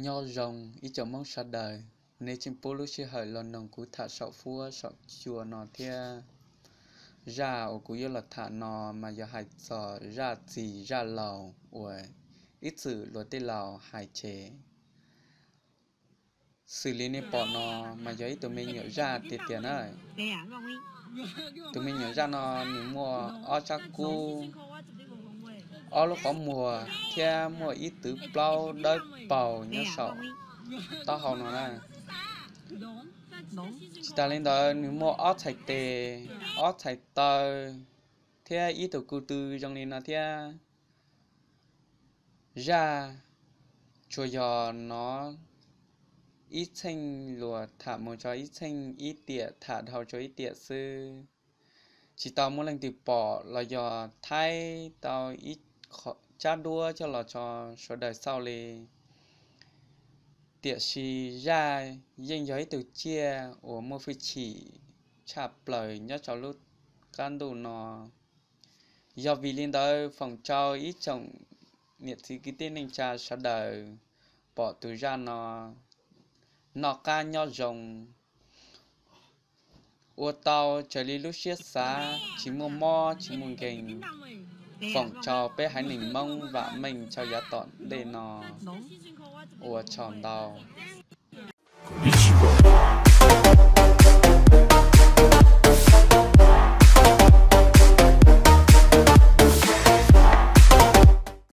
Nyob zoo ib tsoom Hmoob sawv daws, nej tseem pub lub sij hawm los noog kuv tham saum fuab saum cua no thiab. Zaj uas kuv yuav los tham no mas yog hais txog zaj txi zaj laus uas ib txwm luag tej laus hais tseg. Xws li nej pom no mas yog ib tug me nyuam zaj tiag tiag na. Tus me nyuam zaj no nws muaj ob tsab kub, ob lub qhov muag thiab muaj ib twv plaub dawb paug nyob saum taub hau no na. Tsis tas li ntawd nws muaj ob txhais tes, ob txhais taw thiab ib tug ko tw zoo li no thiab. Zaj tsuas yog no ib txheej luag tham mus tso ib txheej, ib tiam tham dhau tso ib tiam xwb. Tsis tau muaj leej twg pom los yog thaij tau ib tsab duab coj los tso sawv daws xauj li. Tiam sis zaj yeej yog ib tug tsiaj uas muaj hwj chim tshaj plaws nyob rau lub qab ntuj no. Yog vim li ntawd foom rau ib tsoom niam txiv kwv tij neej tsa sawv daws pom tus zaj no noj qab nyob zoo, ua tau raws li lub siab xav, tsis muaj mob tsis muaj nkeeg. Foom rau peb haiv neeg Hmoob vam meej rau yav tom ntej no. Ua tsaug ntau.